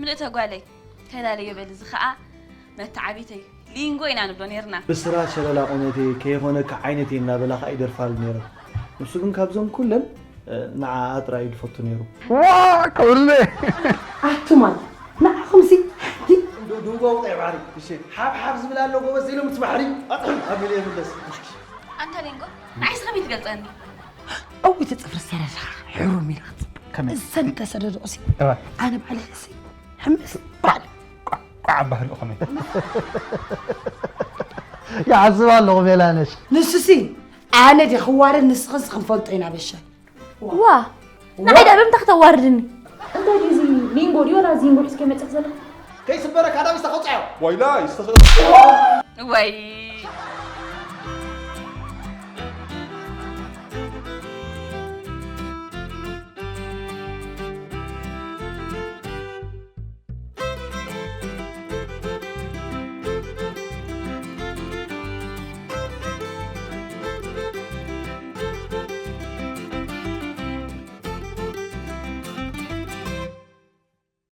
ምልእተ ጓለይ፣ ተላለዮ በል። እዚ ኸኣ መተዓቢተይ ሊንጎ ኢና ንብሎ ነርና። ብስራ ሸለላ ቁመቴ ከይኾነካ ዓይነቴ እናበላ ኸዓ ይደርፋሉ ነይረን። ንሱ ግን ካብዞም ኩለን ንዓኣ ጥራይ እዩ ዝፈቱ ነይሩ። ዋ ክብለ ኣቱማን ንዓኹምሲ ሓንቲ ድንጓው ቀይ ባሕሪ እሺ ሓብሓብ ዝብል ኣሎ ጎበዝ ዘይሎምስ ባሕሪ ኣጥዕም ኣቢለ የምለስ። ኣንታ ሊንጎ፣ ንዓይስ ከመይ ትገልጸኒ? እውይ እቲ ፅፍሪ ሰረዛ ሕሩም ኢላ ክትፅብቅ ከመይ? እሰን ተሰደድቑሲ እዋ። ኣነ ባዕለይሲ ሕምስ ባዕለ ቋዕ ኣባህልኡ ከመይ? ይዓዝብ ኣለኹ ሜላነሽ። ንሱሲ ኣነ ዲ ክዋረድ ንስኽንስ ክንፈልጦ ኢና በሻ ዋ ንዓይ ዳ ብምንታይ ክተዋርድኒ? እንታይ ድዩ እዚ ሊንጎ ድዩ ወላ ዚንጎ ሒዝካ መፅእ ዘለኻ? ከይስበረካ ዳቢስታ ከውፃዮ ዋይላ ይስተኽእል ወይ